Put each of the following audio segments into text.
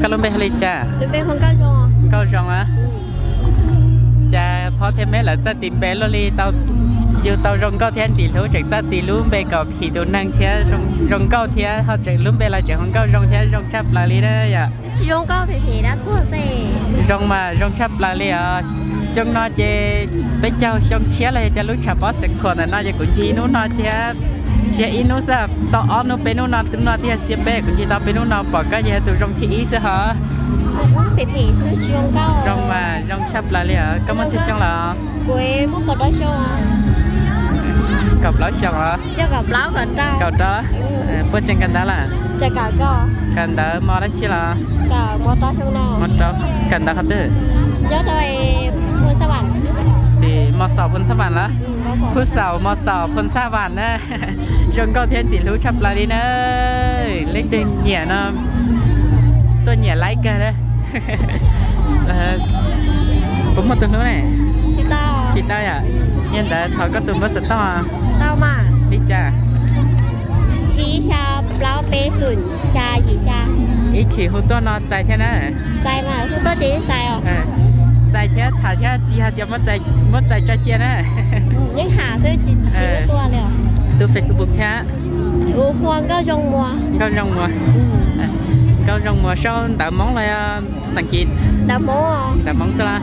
Koj lub npe hu li cas? Nkauj Zoo a. Cas Phob thiab Meb lawv txawj tis npe luaj li, yug tau Zoo Nkauj thiab Ntxim Hlub tseem txawj tis lub npe kom phim tus neeg thiab, Zoo Nkauj thiab ho tseem lub npe los tseem hu Nkauj Zoo thiab, zoo tshaj plaws li na yom. Zoo mas zoo tshaj plaws li os. Xyoo no ces peb caug xyoo tshiab los yog tias lub tshav pob xeev khuam ntawm no ces kuv ncig ib hnub no thiab, tsiab ib hnub xwb, tau ob hnub peb hnub no, hnub no thiaj xiab peb, kuv ncig tau peb hnub no pom koj ces yog tus zoo thib ib xwb hos. Zoo mas zoo tshaj plaws li os. Koj muaj tsawg xyoo lawm? Kaum plaub xyoo os. Kaum rau. Puas tseem kawm ntawv lawm? Kawm ntawv mos dab tsi lawm? Kawm ntawv qhov twg? Tim mos xaum Phoos Xab Vam lawm. Phoos Xab Vam, mos xaum Phoos Xab Vam na. Zoo Nkauj thiab Ntxim Hlub tshaj plaws li na. Leej twg nyiam no tuaj nyiam laib kawg na. Puas muaj tus hlub ne? Tsis tau yom. Yog ntawd thov koj tus npawb xov tooj. Li cas? Ib chim hu tuaj no txais thiab na. Txais thiab tham thiab tsis hais tias muab txais tso cia na. Tus Facebook thiab. Nkauj Zoo Muas. Nkauj Zoo Muas sau ntawv Hmoob los yog xeem Kiv? Ntawv Hmoob xwb los?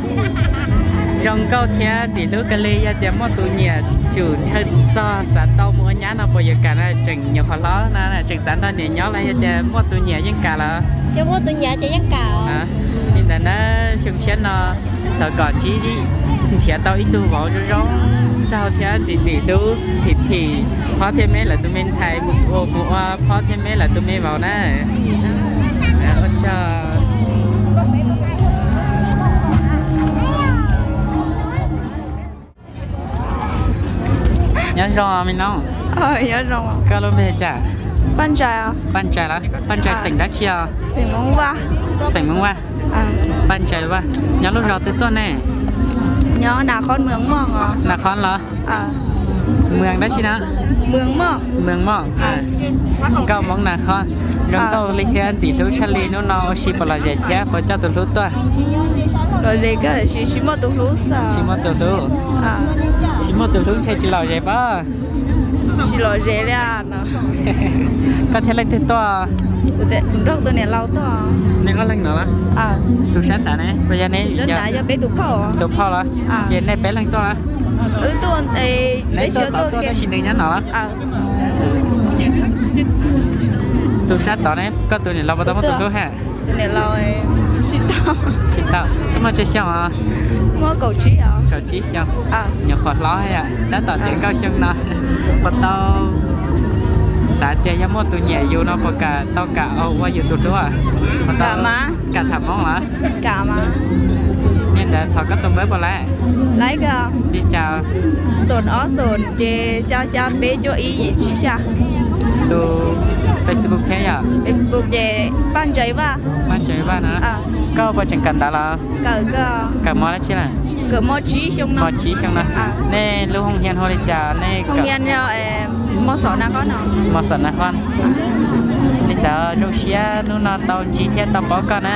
Zoo Nkauj thiab Ntxim Hlub kawg li, yog tias muaj tus nyiam tsum ntshaw txog xav tau mus ua nyab no puas yuav kam na, tseem nyuam qhuav hlob na, tseem xav nrog niam nyob los yog tias muaj tus nyiam yeej kam lawm? Li ntawd na, xyoo tshiab no thov kom ntsib nrhiav tau ib tug vauv zoo zoo nraug thiab ntxim ntxim hlub phim phim Phob thiab Meb lawv tus me ntxhais mus ua, mus ua Phob thiab Meb lawv tus me vauv na. Ua tsaug. Nyob zoo me noob. Koj lub npe cas? Paj Ntsais los? Paj Ntsais xeem dab tsi os? Xeem Hmoob Vaj. Paj Ntsais Vaj. Nyob lub zos twg tuaj ne? Nas Khoos los? Mws dab tsi na? Mws Moj. Nkauj Hmoob Nas Khoos. Zoo Nkauj li thiab Ntxim Hlub tshaj li, hnub no ua si puas lom zem thiab puas coj tus hlub tuaj? Tsis muaj tus hlub. Tsis muaj tus hlub ntshe tsis lom zem pob. Koj thiab leej twg tuaj? Neb ob leeg no los? Tus sab nrad ne? Tus phauj los? Ces nej peb leeg tuaj los? Neb tuaj tod tuaj tab sis nws nyob no los? Tus sab tod ne, koj tus niam laus puas tau muaj tus hlub ha? Tsis tau. Muaj tsawg xyoo os? Kaum tsib xyoo. Nyuam qhuav hlob, tab tom tiav nkauj xyoo no. Puas tau xav tias yog muaj tus nyiam yus no puas kam, tau kam ua yus tus hlub? Puas tau kam tham Hmoob los? Li ntawd thov koj tus npawb puas laiv? Li cas? Tus Facebook thiab yog? Paj Ntsais Vaj no. Koj puas tseem kawm ntawv los? Kawm mos dab tsi na? Mos tsib xyoo no. Nej lub hoo hias hu li cas nej? Mos Xom Nas Khoos. Li ntawd zoo siab hnub no tau ntsib thiab tau paub koj na.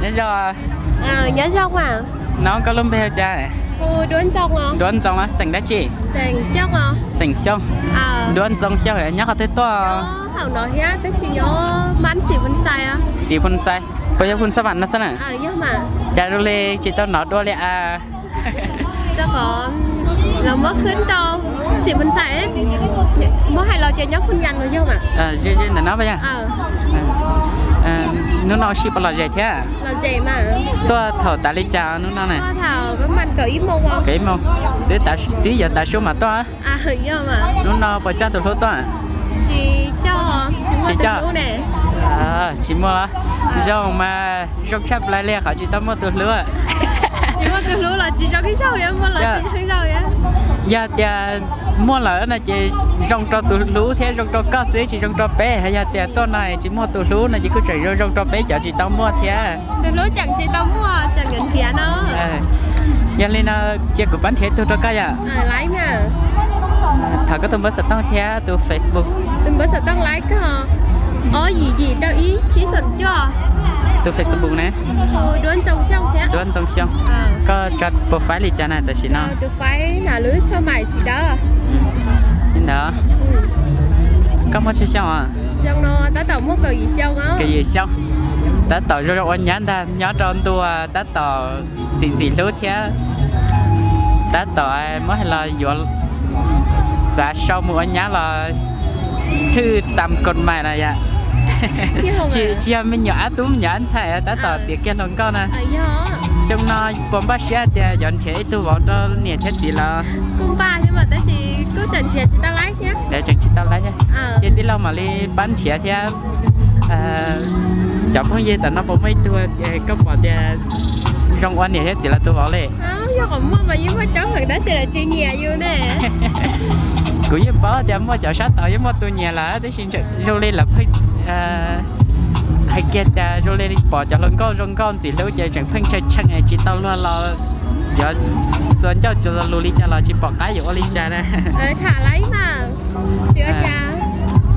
Nyob zoo. Nyob zoo. Nov koj lub npe hu cas? Duab Ntxoo los? Xeem dab tsi? Xeem Xyooj. Duab Ntxoo Xyooj, nyob qhov twg tuaj? Xis Phoo Xais. Puas yog Phoo Xab Vam no xwb na? Cas zoo li tsis tau nov dua li as? Ntawm no yog. Hnub no ua si puas lom zem thiab? Tuaj thaum tas li cas hnub no na? Kaum ib moos. Twb yuav tav su mam tuaj. Hnub no puas coj tus hlub tuaj? Tsis coj. Tsis muaj. Zoo mas zoo tshaj plaws li qhov tsis tau muaj tus hlub. Yog tias muaj lawm no ces zoo rau tus hlub thiab zoo rau koj xwb, tsis zoo rau peb. Yog tias tuaj no tsis muaj tus hlub no ces kuj tseem zoo zoo rau peb cov tsis tau muaj thiab. Yog li no cia kuv pab nrhiav ib tug rau koj yom. Thov koj tus npawb xov tooj thiab tus Facebook. Tus npawb xov tooj laib koj ob yim yim rau ib tsib xoom cuaj. Tus Facebook ne? Duab Ntxoo Xyooj thiab. Duab Ntxoo Xyooj. Koj tso puas faib li cas na tam sim no? Tus faib na lub tshuaj mais xim dawb. Li ntawd. Koj muaj tsawg xyoo os? Xyoo no tab tom muaj kaum yim xyoo. Kaum yim xyoo. Tab tom zoo zoo ua nyab ntag, nyob rau ntua tab tom ntxim ntxim hlub thiab. Tab tom muab hais los yuav xav sau mus ua nyab los thwj tam kaum mais na yom. Tsis yog me nyuam ab tub me nyuam ab ntxhais, tab tom tiav kiag hluas nkauj na. Xyoo no puas npaj siab tias yuav nrhiav ib tug vauv rau niam thiab txiv lawm? Kuj npaj thiab mas tab sis kuj tseem nrhiav tsis tau laib thiab. Tseem tsis tau laib thiab. Ces tij laug mam li pab nrhiav thiab. Cov phooj ywg tam no puas muaj ib tug koj pom tias zoo ua niam thiab txiv lawv tus vauv li? Yog qhov muaj mas yeej muaj coob heev tab sis lawv tsis nyiam yus ne. Kuv yeej paub tias muaj cov sab tod yeej muaj tus nyiam lawm tab sis zoo li lawv pheej hais kiag tias zoo li pom cov hluas nkauj zoo nkauj ntxim hlub ces tseem pheej tshee tshee tsis tau luag los yuav txua ncauj txua lus li cas los tsis pom qab yuav ua li cas na.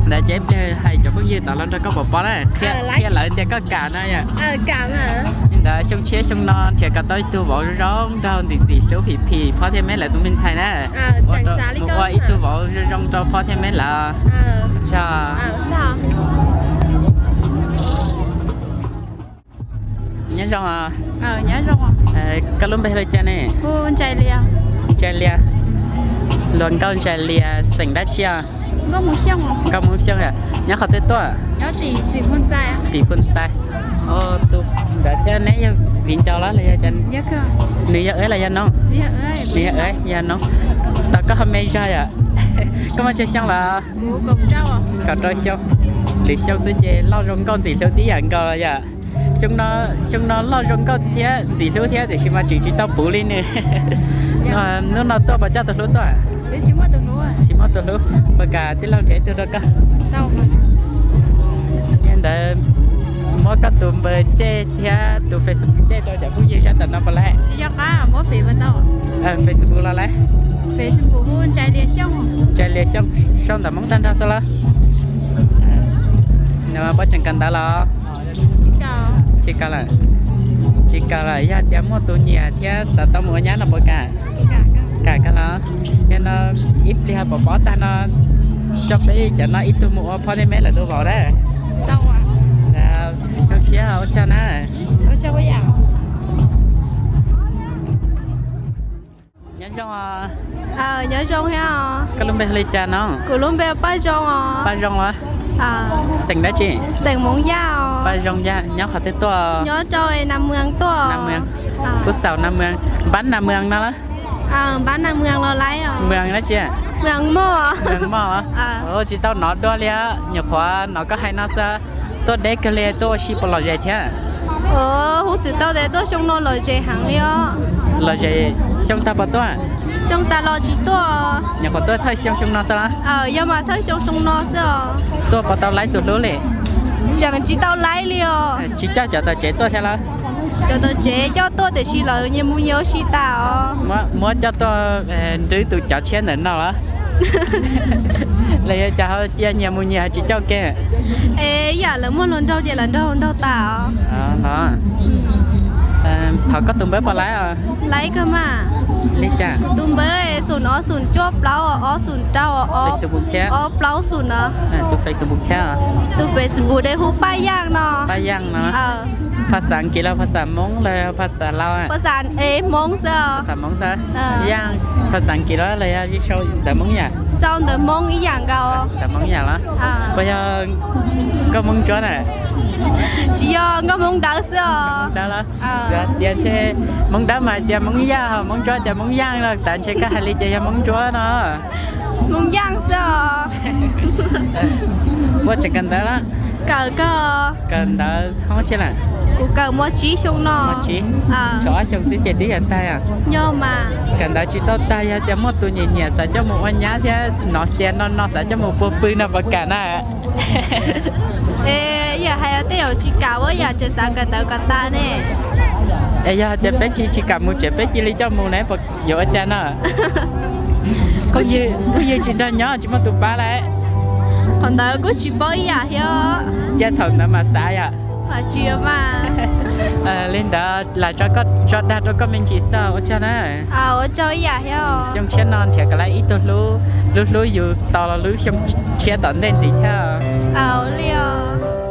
Ntawd ces ib pliag hais cov phooj ywg tod los nrog koj pov pob na, qhia lawv tias koj kam na yom. Li ntawd xyoo tshiab xyoo no nrhiav kom tau ib tug vauv zoo zoo nraug ntxim ntxim hlub phim phim phob thiab meb lawv tus me ntxhais na. Mus ua ib tug vauv zoo zoo rau phob thiab meb lawv. Tso. Nyob zoo. Koj lub npe hu li cas ne? Ntsais Lias. Hluas nkauj Ntsais Lias, xeem dab tsi os? Nkauj Hmoob Xyooj. Nyob qhov twg tuaj? Xim Phu Xais. Tus ntawd thiab neb yog viv ncaus los los yog? Nws yog wb los yog noob? Nws yog wb, yog noob. Tos koj ho me zog yom? Koj muaj tsawg xyoo lawm? Kaum rau xyoo. Lwm xyoo xwb ces loj zoo nkauj ntxim hlub tib yam nkaus los yom. Xyoo no loj zoo nkauj thiab ntxim hlub thiab tiam sis mas tseem tsis tau puv li nws. Hnub no tuaj puas coj tus hlub tuaj? Tsis muaj tus hlub, puas kam tij laug nrhiav ib tug rau koj? Yog ntawd muab koj tus npawb ceg thiab tus Facebook ceg rau cov phooj ywg sab tom no puas laib? Facebook los laib? Ntsais Lias Xyooj, sau ntawv Hmoob tag nrho xwb los? Puas tseem kawm ntawv los? Tsis kawm lawm. Tsis kawm lawm, yog tias muaj tus nyiam thiab xav tau mus ua nyab no puas kam? Kam kawg los? Yog no ib pliag pov pob tag no coj peb cov no ib tug mus ua phob thiab meb lawv tus vauv na. Zoo siab ua tsaug na. Nyob zoo. Nyob zoo thiab. Koj lub npe hu li cas no? Kuv lub npe Paj Zoo os. Paj Zoo los? Xeem dab tsi? Xeem Hmoob Yaj os. Paj Zoo Yaj, nyob qhov twg tuaj? Nyob rau Nam Mws tuaj. Nam Mws. Kuv xaum Nam Mws, npab Nam Mws no los? Npab Nam Mws los laib os. Mws dab tsi? Mws Moj. Mws Moj. Tsis tau hnov dua li, nyuam qhuav hnov koj hais no xwb. Tuaj deb kawg li, tuaj ua si puas lom zem thiab? Hu txwm tau tias tuaj xyoo no lom zem heev li os. Lom zem, xyoo tag puas tuaj? Xyoo tas los tsis tuaj. Nyuam qhuav tuaj thawj xyoo xyoo no xwb los? Yog mas thawj xyoo xyoo no xwb os. Tuaj puas tau laib tus hlub li? Tseem tsis tau laib li os. Tsis coj cov tom tsev tuaj thiab los? Cov tom tsev coj tuaj tiam sis lawv nyias mus nyias ua si tas os. Muab coj tuaj nrwb tus cov tshiab ntawm no los? Los yog cas ho cia nyias mus nyias tsis coj kiag? Es yam lawv muaj hluas nraug ces lawv nrog hluas nraug tas os. Thov koj tus npawb puas laib os? Laib kawg mas. Li cas? Tus npawb xoom ob xoom cuaj plaub ob xoom rau ob plaub xoom no. Tus Facebook thiab? Tus Facebook de hu Paj Yaj no. Paj Yaj no. Phas xas Askiv los phas xas Hmoob los phas xas Lauj? Phas xas Hmoob xwb. Phas xas Hmoob xwb. Yaj, phas xas Askiv los los yog sau ntawv Hmoob yam? Sau ntawv Hmoob ib yam nkaus. Ntawv Hmoob yam los? Puas yog nkauj Hmoob Ntsuab na? Tsis yog, nkauj Hmoob Dawb xwb os. Dawb los? Tias ntshe Hmoob Dawb mas tias Hmoob Yaj, Hmoob Ntsuab tias Hmoob Yaj los, xav ntshe koj hais li ces yog Hmoob Ntsuab no. Hmoob Yaj xwb os. Puas tseem kawm ntawv los? Kawm kawg. Kawm ntawv hoob tsi lawm? Kuv kawm mos tsib xyoo no. Mos tsib. Tshuav ob xyoo xwb ces twb yuav tag os. Yog mas. Kawm ntawv tsis tau tag, yog tias muaj tus nyiam nyiam xav coj mus ua nyab thiab hnov tias no no xav coj mus puag pw no puas kam na? Es yam hais tej zaum tsis kam, ua yam tseem xav kawm ntawv kom tag ne. Es yog hais tias peb tsis tsis kam mus tsev peb cia li coj mus ne puas yuav ua cas no? Kuj yog tsis nrog nyob tsis muaj tus pab lawm. Qhov ntawd kuj tsis paub ib yam thiab. Ces thaum ntawd mas xav yom. Tsis mas. Li ntawd lam tso dag rau koj me ntsis xwb, ua tsaug na. Ua tsaug ib yam thiab. Xyoo tshiab no nrhiav kom lawv ib tug hlub hlub yus tos los lub xyoo tshiab tom ntej ntxiv thiab. Li os.